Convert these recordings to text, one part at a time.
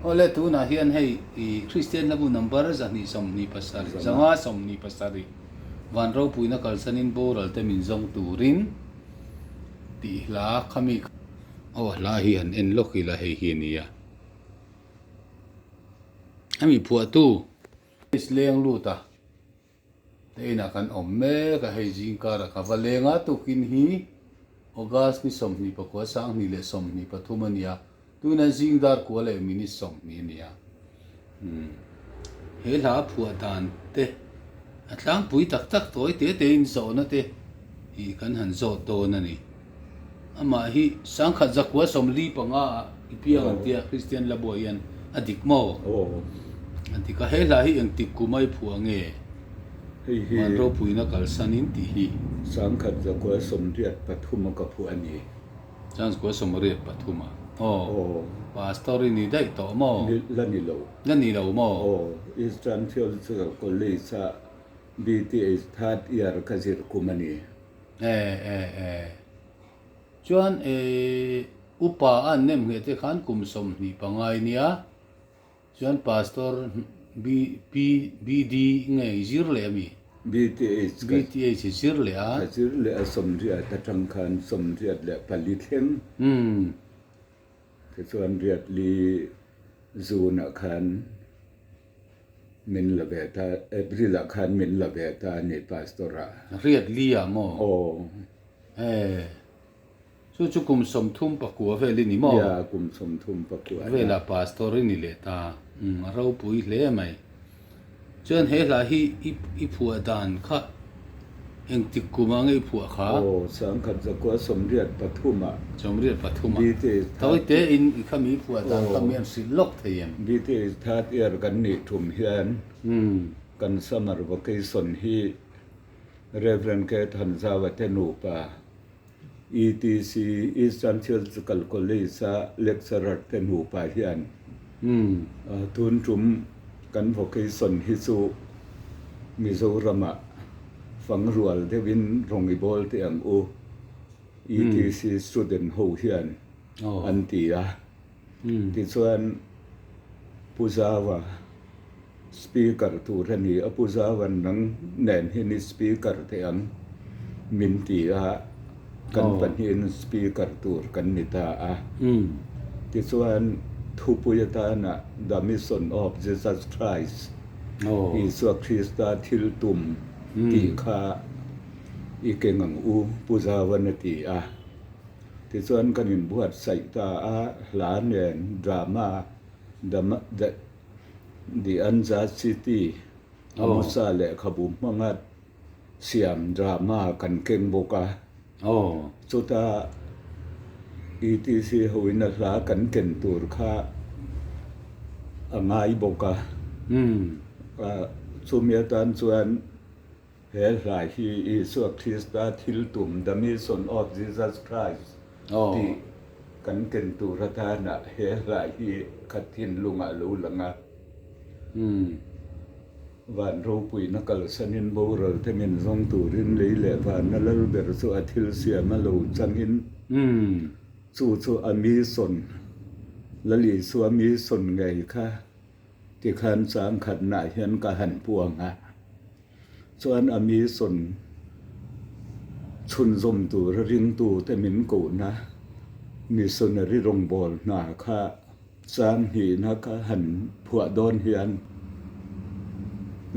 Awle tunah hian hei i Kristian hlabu number 227, 127, Van ropuina kalsanin boral te min zawng turin tih hla khami aw hla hi han en lawk ila hei hi a nia. Hemi phuahtu leng lut a. Te inah kan awm mek a, hei zingkarah ka va leng a, tukin hi August ni 29 2023 a ni a, tuna zing dar kua leh minute 20 a ni a. Umm he hla a phuah dan te a tlangpui tak tak tawi te te in zawhna te ih kan han zawt dawn a ni. Amah hi 1945 ah i piang an tia Kristian Labuah hian a dik maw? A dik a, he hla hi engtik kum a i phuah nge? Hei hi Van ropuina kalsanin tih hi. 1983 a ka phuah a ni. 1983 a? Aw. Pastor i ni daih tawh maw? Ni, la ni lo. La ni lo maw? Aw, Eastern Theological College-a BTH third year ka zir kum a ni. E e e. Chuan e upa a an nem ngheh te khan kum 25 i nia. Chuan Pastor B P BD nge i zir leh ami? BTH ka BTH i zir leh a. Ka zir leh a 80 atang khan 84 thleng. Umm. Tichuan riatli June ah khan Min la ve ta, April ah khan min la ve ta a ni Pastor ah. Riat li ah maw? Aw. E, chu chu kum 39 vel i ni maw? Ia, kum 34 na. Velah Pastor i ni leh ta. Umm, a ropui hle mai. Chuan he hla hi i i phuah dan kha Engtik kum ah nge i phuah kha? Aw, 1983 ah. 83 ah. Tawi te in i kha mi phuah dan kha mi an hrilh lawk thei em? BTH third year kan nih tum hian kan summer vacation hi Rev. K. Thanzawa te nupa ETC, Eastern Theological College a lecturer te nupa hian tun tum kan vocation hi chu Mizoramah fangrual deuhin rawng i bawl teh ang u, ETC student ho hian an ti a. Tichuan Pu Zawa Speaker tur a ni a, Pu Zawan nang nen hian i Speaker teh ang min ti a, kan pahnihin Speaker tur kan ni ta a. Tichuan thupui atana The Mission of Jesus Christ, Isua Krista thil tum tih kha i keng ang u, Pu Zawan a ti a. Tichuan kan inbuatsaih ta a, hla nen drama The The Anza City Amosa lehkhabu hmanga siam drama kan keng bawk a. Chuta etc hoin a hla kan ken tur kha a ngai bawk a. Chumi atan chuan He hla hi Isua Krista thil tum, The Mission of Jesus Christ, tih kan ken tur atana he hla hi ka thinlungah lo lang a. Van ropuina kalsanin boral te min zawng turin lei leh vana lal ber chu a thil siam a lo changin chu chu a mission, Lal Isua mission ngei kha tikhan chang khatnaah hian ka han puang a. Chuan a mi sawn chhunzawm tur a ringtute min kohna missionary rawngbâwl hna kha chang hnihna ka han phuah dawn hian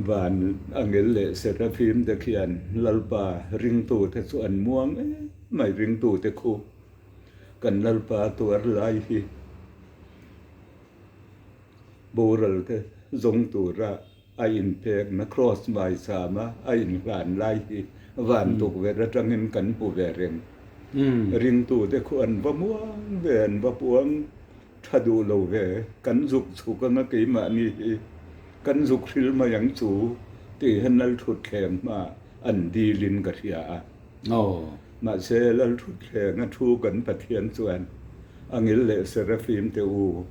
van angel leh Seraphim te khian Lalpa ringtute chu an muang em mai ringtute khu kan Lalpa tuar lai hi boral te zawng tura A inpekna Kraws maisama a inhlan lai hi van tukverh atangin kan hmu ve reng. Ringtute khu an va muang ve, an va puang tha duh lo ve, kan zuk chhuk anga keimahni hi kan zuk hril mai ang chu tih hian Lalthutthleng hma an dilin ka hria a. Mahse Lalthutthleng a thu kan Pathian chuan a ngil leh Seraphim te u,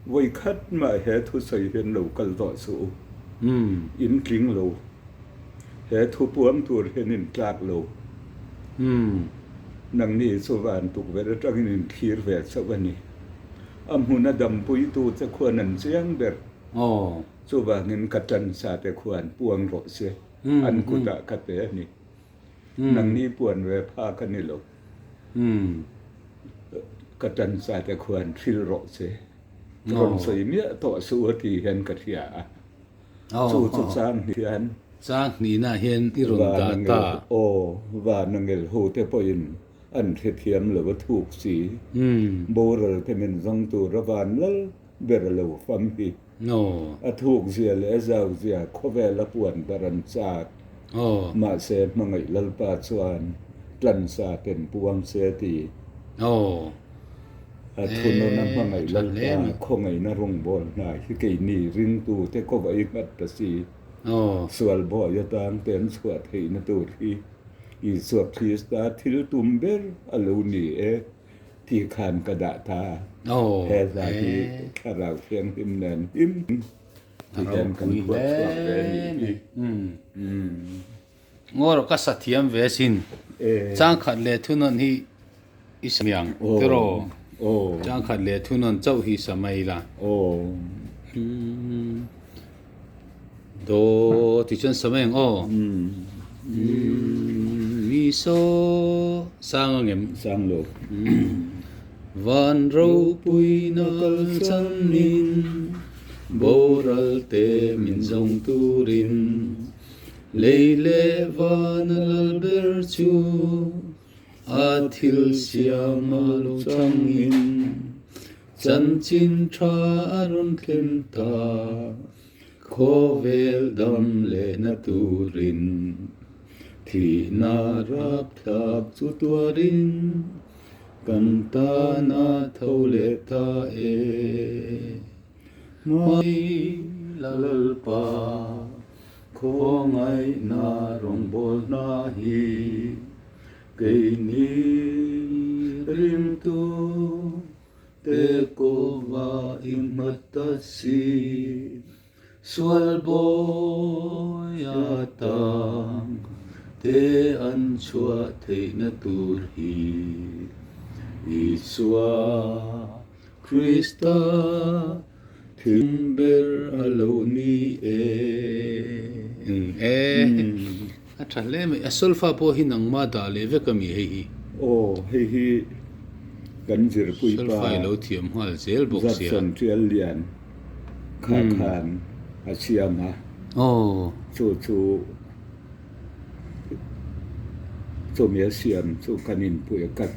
Vawi khat mah he thusawi hian lo kal tawh suh u. In tling lo. He thu puang tur hian in tlak lo. Nangni chu van tukverh atangin in thlir ve chauh a ni. A hmuna dampuitu che khuan an chiang ber. Chuvangin ka tan sa te khuan puang rawh se, an kutah ka pe a ni. Nangni puan ve phak a ni lo. Ka tan sa te khuan thil rawh se, rawn sawi miah tawh suh a ti hian ka hria a. Chu chu chang hian. Chang hnihna hian i rawn dah ta. Aw, van angel ho te pawhin an hrethiam lo a thuk si. Boral te min zawng tur a van lal ber a lo fam hi. A thuk zia leh a zau zia khawvel a puan bar an chak. Mahse hmangaih Lalpa chuan tlansa ten puang se ti. A thunawn a hmangaih Lalpa khawngaihna rawngbâwl hna hi keini ringtute kawva i nghat ta si. Sual bawi atang te an chhuah theihna tur hi Isua Krista thil tum ber a lo ni e tih khan ka dah ta. He hla hi Thlarau Thianghlim nen him ti hian kan phuah chhuak ve a nih hi. Ngaw rawh ka sa thiam ve sin. Changkhat leh thunawn hi i sa mai ang tiraw? Changkhat leh thunawn chauh hi sa mai la. Do tichuan sa mai ang aw. Mi saw sang ang em? Sang lo. Van ropui na kal chanin boral te min zawng turin. Lei leh van a lal ber chu a thil siam a lo changin chanchin tha a rawn thlen ta, khawvel dam lehna turin thihna rapthlak chu tuarin kan tana tho leh ta e. Hmai Lalpa khawngaihna rawngbawlna hi keini ringtu te kawva i hmat ta si, sual bawi atang te an chhuah theihna tur hi Isua Krista thim ber a lo ni e. E, a tha hle mai. A solfa pawh hi nangma dah leh vek a mi hei hi? Aw, hei hi kan zirpui pa Solfa i lo thiam nghal zel bawk sia. Judson Tial Lian kha khan a siam a. Aw. Chu chu chumi a siam chu kan inpui a cut.